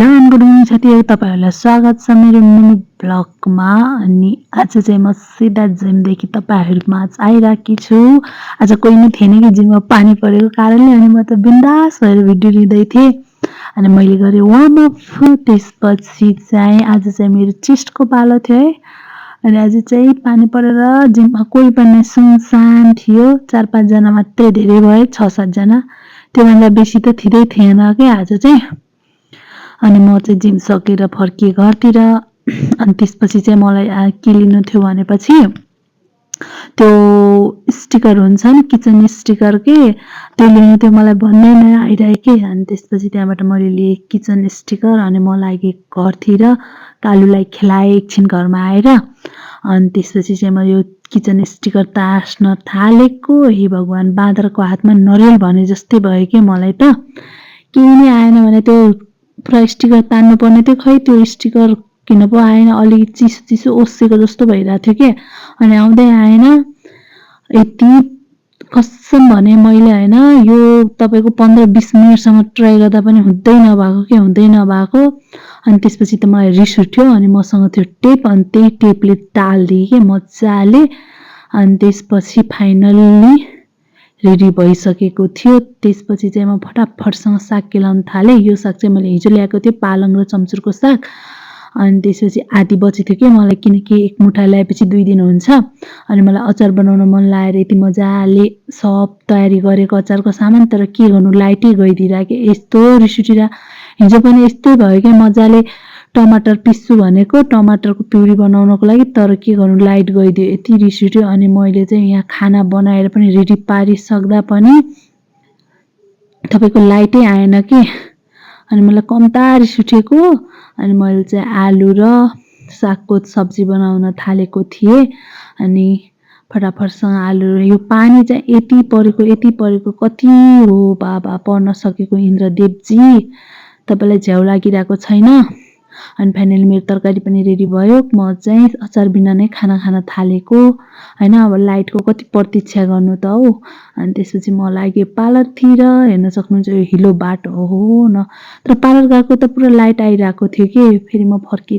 Hello and good evening साथीहरु, तपाईहरुलाई स्वागत छ मेरो मिनी ब्लगमा। अनि आज चाहिँ म सिधा जिमदेखि तपाईहरुमा आइराकी छु। आज कोही नै थिएन कि जिममा पानी परेको कारणले, अनि म त बिन्दास भएर भिडियो लिँदै थिएँ। अनि मैले गरेँ वार्म अप। त्यसपछि चाहिँ आज चाहिँ मेरो चेस्टको पालो थियो है। अनि आज चाहिँ पानी परेर जिममा कोही पनि सुनसान थियो, 4-5 जना मात्रै, धेरै भए 6-7 जना, त्योभन्दा बेसी त थिएन के आज चाहिँ। अनि म चाहिँ जिम सकेर फर्किएँ घरतिर। अनि त्यसपछि चाहिँ मलाई के लिनु थियो भनेपछि त्यो स्टिकर हुन्छ नि, किचन स्टिकर के, त्यो लिनु थियो मलाई भन्नै नै आइरहेको। अनि त्यसपछि त्यहाँबाट मैले लिएँ किचन स्टिकर। अनि म लागेँ घरतिर, कालुलाई खेलाएँ एकछिन घरमा आएर। अनि त्यसपछि चाहिँ म यो किचन स्टिकर तास्न थालेको। हे भगवान, बाँदरको हातमा नरियल भने जस्तै भयो कि मलाई त। केही नै आएन भने त्यो पुरा स्टिकर तान्नु पर्ने थियो, खै त्यो स्टिकर किन पो आएन। अलिक चिसो चिसो ओसेको जस्तो भइरहेको थियो कि, अनि आउँदै आएन। यति कसम भने मैले हैन, यो तपाईको 15-20 मिनेटसम्म ट्राई गर्दा पनि हुँदै नभएको। अनि त्यसपछि त मलाई रिस उठ्यो। अनि मसँग त्यो टेप, अनि त्यही टेपले टाल्दिए के मजाले। अनि त्यसपछि फाइनल्ली रेडी भइसकेको थियो। त्यसपछि चाहिँ म फटाफटसँग साग केलाउन थालेँ। यो साग चाहिँ मैले हिजो ल्याएको थिएँ, पालङ र चम्चुरको साग। अनि त्यसपछि आधी बचेको थियो कि मलाई, किनकि एक मुठा ल्याएपछि 2 दिन हुन्छ। अनि मलाई अचार बनाउन मन लागेर यति मजाले सब तयारी गरेको अचारको सामान, तर के गर्नु, लाइटै गइदिरहेको। यस्तो रिस उठिरहेको। हिजो पनि यस्तै भयो कि मजाले टमाटर पिस्छु भनेको, टमाटरको प्युरी बनाउनको लागि, तर के गर्नु, लाइट गइदियो। यति रिस उठ्यो। अनि मैले चाहिँ यहाँ खाना बनाएर पनि रेडी पारिसक्दा पनि तपाईको लाइटै आएन कि। अनि मलाई कम्ता रिस उठेको। अनि मैले चाहिँ आलु र सागको सब्जी बनाउन थालेको थिएँ। अनि फटाफटसँग आलु, यो पानी चाहिँ यति परेको कति हो बाबा, पर्न सकेको इन्द्रदेवजी, तपाईलाई झ्याउ लागिरहेको छैन। अनि फाइनली मेरो तरकारी पनि रेडी भयो। म चाहिँ अचार बिना नै खाना खान थालेको हैन। अब लाइटको कति प्रतीक्षा गर्नु त हौ। अनि त्यसपछि म लागेँ पार्लरतिर। हेर्न सक्नुहुन्छ यो हिलो बाटो हो न, तर पार्लर गएको त पुरा लाइट आइरहेको थियो कि। फेरि म फर्किएँ।